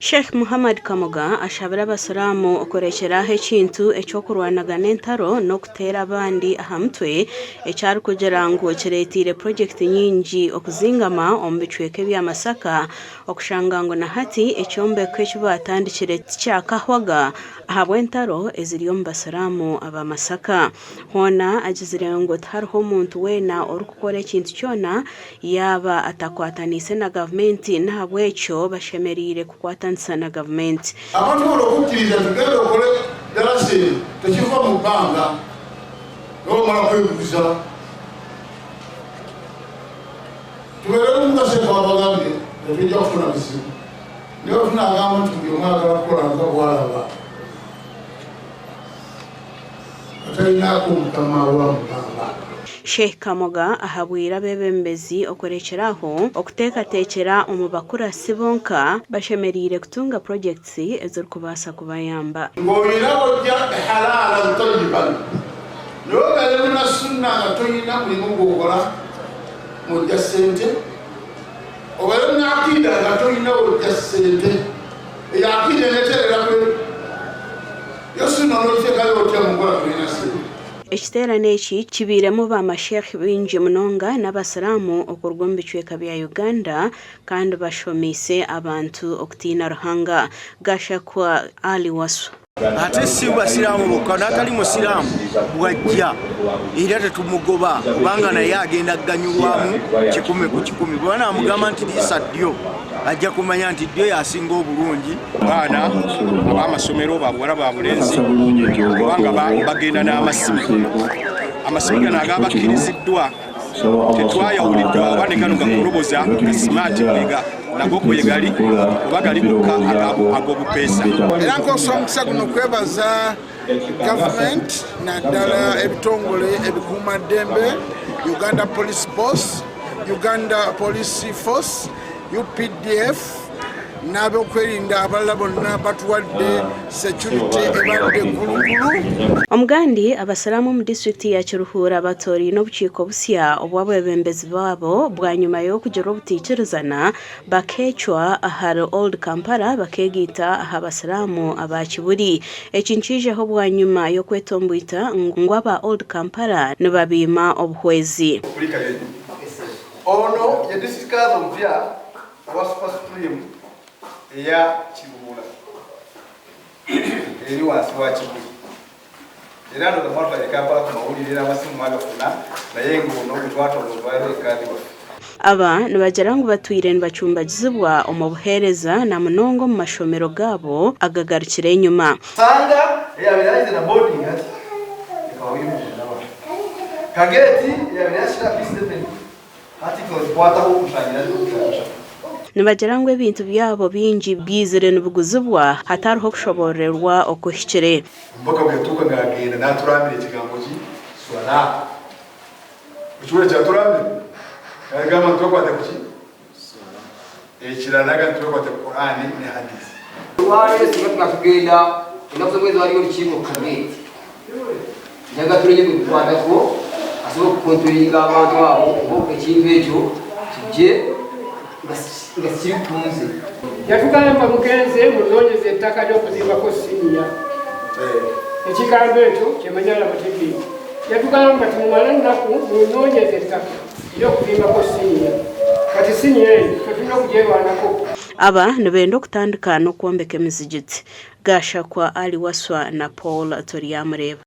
Sheikh Muhammad Kamoga ashabire abasiraamu okurekyera aho ekintu eky'okurwanagana entaro n'okuteera abandi aha mutwe eki arikugira ngu kireeteire purogyekiti nyingi okuzingama omu bicweka ebya Masaka okushanga ngu na hati ekyombeko eki baatandikire tikyakahwaga ahabw'entaro eziri omu basiraamu aba Masaka. Hoona agizire ngu tihariho muntu weena orikukora ekintu kyona yaaba atakwataniise na gavumenti n'ahabw'ekyo bashemereire kukwatanisa na gavumenti. Abantu bona okukkiriza nti genda okole darasa eno tekiva mu bbanga nawe omala kwebuuza. Tubeere bumu nga Sheikh bw'abagambye tetujja kufuna bizibu naye bwe tunaagamba nti buli omu ayagala kukola nga bw'alaba nga talinaako mukama we amugamba. Sheikh Kamoga ahabwire abeebembezi okurekyera aho okuteekateekyera omu bakurasi bonka, bashemereire kutunga purogyekiti ezirikubaasa kubayamba. Ng'olina w'ojja halaalan tayyiban naye obeere munassunna nga tolina mulimu gw'okola mw'ojja ssente, obeere munaaqiida nga tolina w'ojja ssente, eyo aqiida eneeterera kweri yo sunna onoogiteekayo otya mu nkola tolina ssente? Ekiteerane eki kibairemu ba masheikh baingi munonga n'abasiraamu okuruga omu bicweka bya Uganda kandi bashomeise abantu okutiina Ruhanga. Gashakwa Ali Wasswa. Ate si basiraamu bokka n'atali musiraamu bw'ajja era tetumugoba kubanga naye agenda kuganyulwamu kikumi ku kikumi. Bwe banaamugamba nti liisa ddyo ajja kumanya nti ddyo y'asinga obulungi. Abaana ab'amasomero ba buwala ba bulenzi kubanga bagenda n'amasimu. Amasimu gano agaabakkiriziddwa tetwayawuliddwa oba ne gano gakoloboza ga simaati kwega nago kwegali oba gali gokka ag'obupeesa. Era nkozesa omukisa guno okwebaza gavumenti naddala ebitongole ebikuumaddembe Uganda Police Force, Uganda Police Force, UPDF n'abokwerinda abalala bonna batuwadde security ebadde gulugulu. Omugandi, Abasiraamu omu disiturikiti ya Kiruhura batoreine obukiiko busya obw'abebembezi baabo bwanyima y'okugira obutaikirizana bakeecwa ahari Old Kampala bakeegaita aha Basiraamu aba Kibuli. Eki nikiijaho bwanyima y'okwetomboita ngu aba Old Kampala nibabaima obuhwezi. Ono ye District Council omupya owa Super Supreme eya Kiruhura eri wansi wa Kibuli era ndowooza mwatulabye e Kampala ku mawulire era amasimu mwagafuna naye ng'ono gwe twatonda olwaleero ye Kadhi waffe. Aba nibagira ngu batwire nibacumbagizibwa omu buheereza na munonga omu mashomero gaabo agagarukire enyima. Sanga eyabaire yahize na boarding hati ekaba eri Kageeti eyabaire yashira P7 hati twagikwataho nshangire ari kushasha. Nibagira ngu ebintu byabo bingi byizire nibiguzibwa hatariho kushoboororerwa okuhikire. Omubaka bweyatuuka nga agenda naturambira ekigambo ki swala. Okiwulira kyaturambira? Nagamba ngu twekwate kuki? Ekirala nagamba ngu twekwate ku Qur'an ne Hadith. Olwaleero singa tunatugenda ennaku z'omwezi waliyo olukiiko ku kageeti njaga tulenye gwe bikwatako asobola okukontrolinga abantu abo oba ekintu ekyo kijje nga sikiri kunze. Yatugamba mugenze munoonyeze ettaka ly'okuzimbako siniya. Ekigambo ekyo kyemanya alabategeera. Yatugamba timumale nnaku munoonyeze ettaka ery'okuzimbako siniya. Kati siniya eyo ffe tulina okugyerwanako. Aba nibenda okutandika n'okwombeka emizigiti. Gashakwa Ali Wasswa na Paul Turyamureeba.